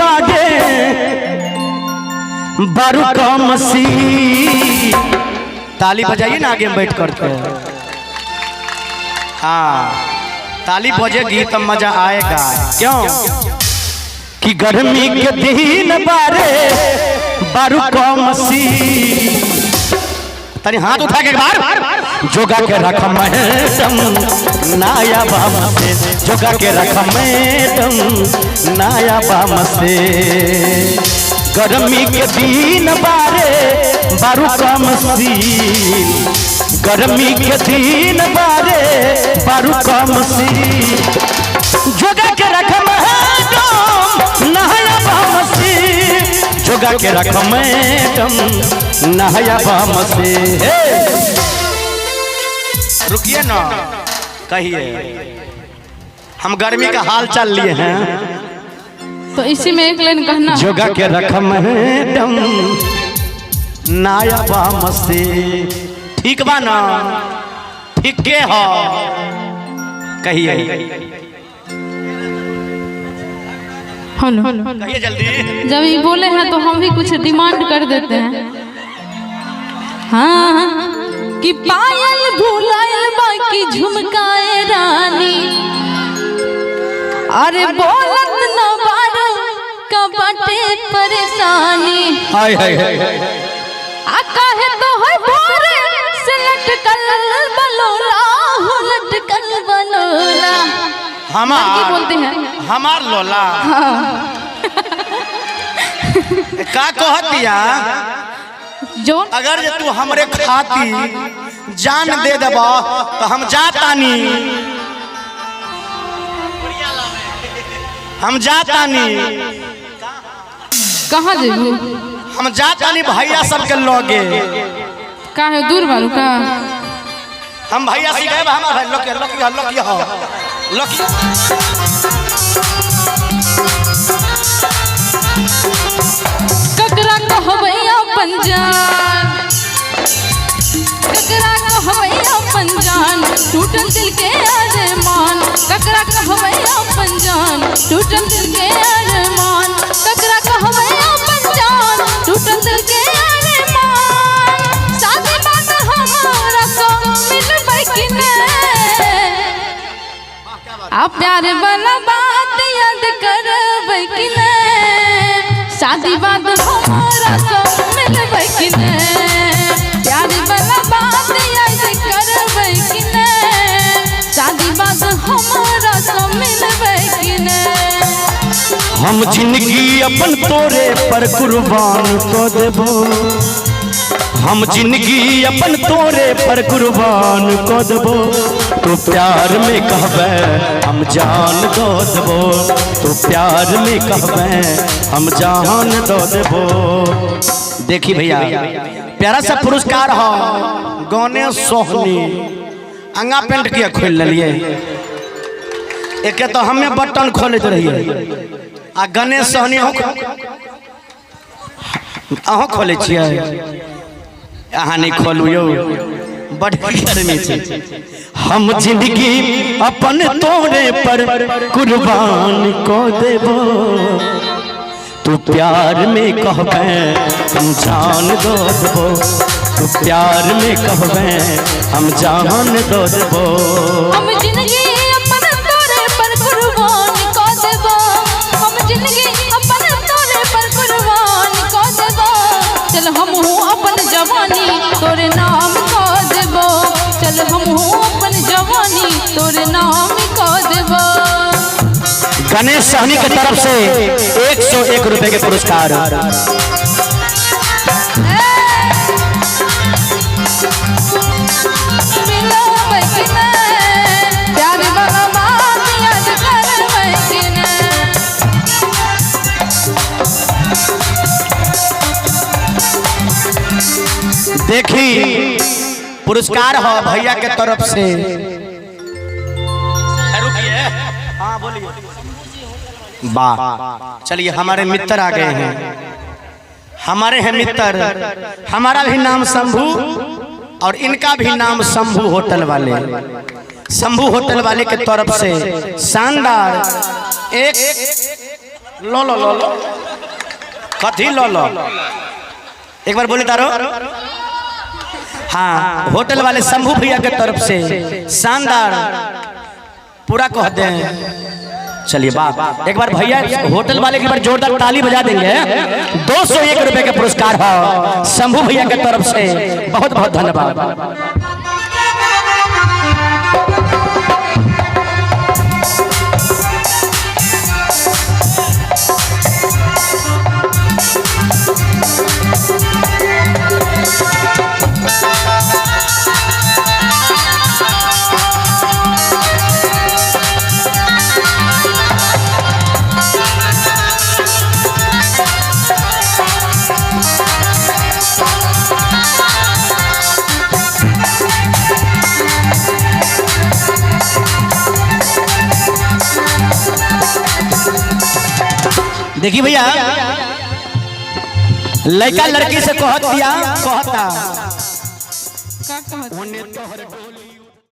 बारे बारू कमसी। ताली बजाइए ना आगे में बैठ करके। हाँ ताली बजेगी तब मजा आएगा। क्यों कि गर्मी के दिन बारे बारू कमसी। तनी हाथ उठा के एक बार जोगा के रख मैडम नाया बाम से, जोगा के रख मैडम नाया बाम से। गर्मी के दिन बारे बारू कमसी, गर्मी के दिन बारे बारू कमसी। जोगा के रख मैडम नाया बाम से, जोगा के रख मैडम नहया बाम से। रुकिए ना, कहिए हम गर्मी का हाल चाल लिए हैं तो इसी में एक लाइन कहना। जोगा के रख मैडम नाया बाम से। ठीक बा ना? ठीक के हो? कहिए हेलो कहिए जल्दी। जब ये बोले हैं तो हम भी कुछ डिमांड कर देते हैं। हाँ कि पायल भूलायल बाकी झुमकाए रानी, अरे बोलत न बारू का बाटे परेशानी। हाय हाय हाय आ काहे तो है भोरे से लटकल बलोला, हो लटकल बलोला। हमार की बोलते हैं हमार लोला। का कहतिया जो अगर जे तू हमरे खाती जान दे देबा तो हम जातानी, हम जातानी। कहाँ जेबू? हम जातानी भैया सबके लगे। काहे दूर बारू का? हम भैया से गए हमार भाई लकी लकी लकी हो लकी। ककरा कहबै अपन जान, ककरा कहबै अपन जान, टूटल दिल के अरमान। ककरा कहबै अपन जान, टूटल दिल के अरमान। ककरा कहबै अपन जान, टूटल दिल के अरमान। शादी बात हमारा सो मिलबै कि नै, आ प्यार वाला बात याद करबै कि नै। शादी बाद हमारा सो मिलबै कि नै, प्यार वाला बात याद करबै कि नै। शादी बाद हमारा सो मिलबै कि नै। हम जिंदगी अपन तोरे पर कुर्बान को देबो, हम जिंदगी अपन तोरे पर कुर्बान को देबो। तू प्यार में कहबे हम जान दो देबो, तू प्यार में कहबे हम जान दो देबो। देखी भैया प्यारा सा पुरस्कार हो गने सोहनी। अंगा पेंट किया खोल लेलिए, एक तो हमें बटन खोलते रहिए आ गणेश सोहनी अहों खोले छियै, अहाँ नहीं खोलू यौ, बड़ गर्मी छै। हम जिंदगी अपन तोरे पर कुर्बान को देबो, तू प्यार में कहबे हम जान दो देबो, तू प्यार में कहबे हम जान दो देबो। हम जिंदगी अपन तोरे पर कुर्बान को देबो, हम जिंदगी अपन तोरे पर कुर्बान को देबो। चल हमहू अपन जवानी तोरे नाम को देबो, चल हमहू अपन जवानी तोरे नाम को देबो। गणेश सहनी के तरफ से 101 रुपए के पुरस्कार। मिलबै कि नै, प्यार वाला बात याद करबै कि नै। देखी पुरस्कार हो भैया के तरफ से। वाह चलिए हमारे मित्र आ गए हैं, हमारे हैं मित्र, हमारा भी नाम शंभू और इनका भी नाम शंभू होटल वाले। शंभू होटल वाले के तरफ से शानदार एक लो लो लो लो। कथी ल लो एक बार बोले तारो। हाँ, होटल वाले शंभू भैया के तरफ से शानदार पूरा कह दें। चलिए बाप, एक बार भैया होटल वाले की बार जोरदार ताली बजा देंगे। 201 रुपए का पुरस्कार है शंभू भैया के तरफ से, बहुत बहुत धन्यवाद। देखिए भैया, लड़का लड़की से कहत दिया कहता का कहत?